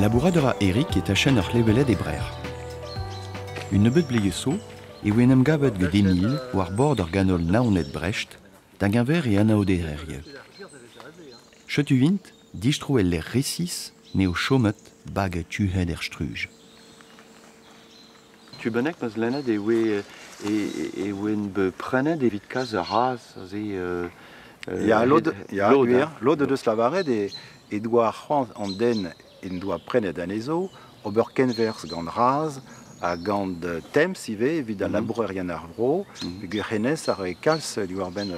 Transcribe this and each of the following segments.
Labourat a ra Eric e tachenn ur c'hleweled e Brec'h. Un nebeud bleioù zo e voe en em gavet gant Emile war bord ur ganol Naoned-Brest da geñver e anaouderezh. Setu int distro el lec'h resis m'eo chomet bag tuhet er struj. Tu bennak 'meus lennet e oe e oen bet prenet evit kas ur razh aze Ya, lod, ya, lod, gwir, lod o deus lavaret e doa c'hoant an den en doa prenet anezho ober kenwerzh gant razh ha gant temz ivez evit al labourerien ar vro, peogwir hennezh a rae kalz diwar-benn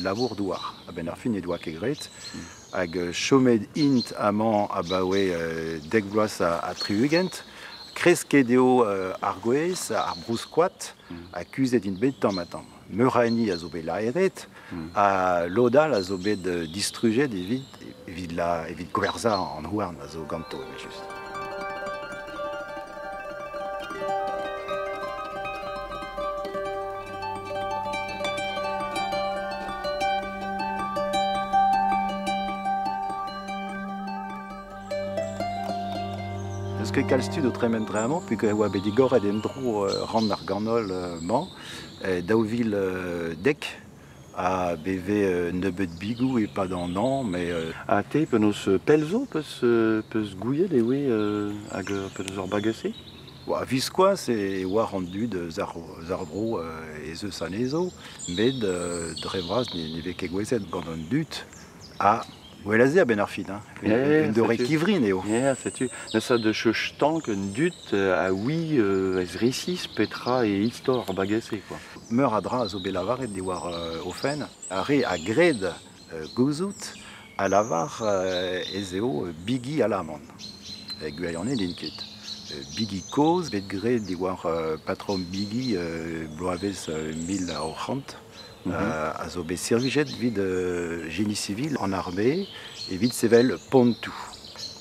labour-douar. A-benn ar fin ne doa ket graet. Hag chomet int amañ abaoe 10 vloaz ha 60. Kresket eo ar gwez, ar brouskoad, ha kuzhet int bet tamm-ha-tamm. Meur a hini a zo bet laeret, ha lod all a zo bet distrujet evit gwerzhañ an houarn a zo ganto evel-just. N'eus ket kalz tud o tremen dre amañ peogwir e oa bet digoret en-dro rann ar ganol-mañ 2010 ha bet vez nebeut bigoù e-pad an hañv met Ha te penaos pell zo peus gouiet e oe hag penaos ur bagad-se? A-viskoazh e oar an dud eus ar vro ez eus anezho, met dre vras ne vez ket gouezet gant an dud ha gwell a se a-benn ar fin, hein. Un doare kivrin eo. Ya, setu. Neuze de stank un dud a oui ez resis petra e istor ar bagad-se, quoi. Meur a dra a zo bet lavaret diwar o fenn. Ar re a gred gouzout a lavar ez eo bigi alaman. E gwirionez n'int ket. Bigi kozh bet graet diwar patrom bigi bloavezh 1900 a zo bet servijet evit génie civil an arme evit sevel pontoù.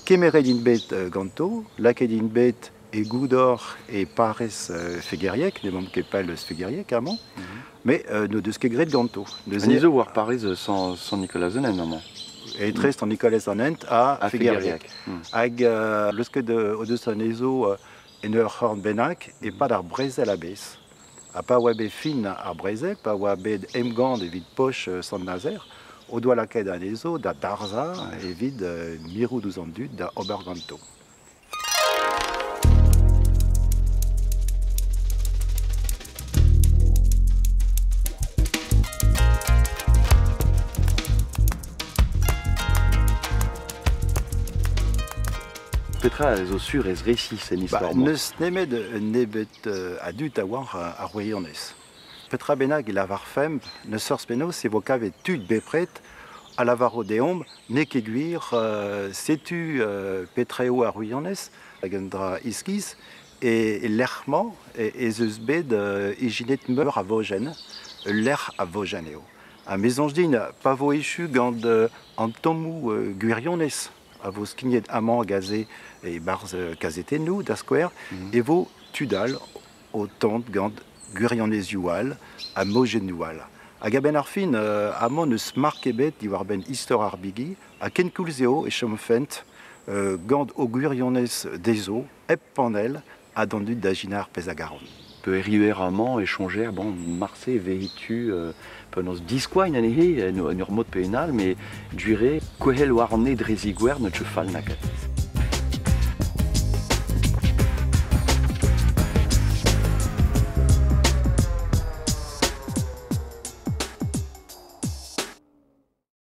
Kemeret int bet ganto, lakaet int bet e goudor e parrez Fegerieg, n'emaomp ket pell eus Fegerieg amañ, met n'o deus ket graet ganto. Neuze An zo war Pariz Sant-Nikolaz-an-Hent amañ. Etre Sant-Nikolaz-an-Hent ha Fegerieg. Hag leusket o deus anezho en ur c'horn bennak e-pad ar brezel a-bezh. Ha pa oa bet fin ar brezel, pa oa bet emgann evit poch Sant-Nazer, o doa lakaet anezho da darzhañ evit mirout ouzh an dud da ober ganto. Petra a zo sur ez resis en istor-mañ? N'eus nemet un nebeud a dud a oar ar wirionez. Petra bennak e lavarfemp, n'eus forzh penaos e vo kavet tud bepred a lavaro deomp n'eo ket gwir, setu petra eo ar wirionez, hag un dra iskis, e lec'h-mañ ez eus bet ijinet meur a vojenn, ul lec'h a vojenn eo. Ha me soñj din, pa vo echu gant an tammoù gwirionez a vo skignet amañ hag aze e-barzh kazetennoù, da skouer, e vo tud all o tont gant gwirionezioù all ha mojennoù all. Hag a-benn ar fin, amañ n'eus mark ebet diwar-benn istor ar bigi, ha kenkoulz eo e chomfent gant o gwirionez dezho, hep panell, ha d'an dud da ginañ ar pezh a garont. Pe erruer amañ e soñjer, bon, marse e vehe-tu penaos diskoagn anezhe en ur mod pe en all, met gwir eo, kouezhel war an dre zigouer ne teu fall naket.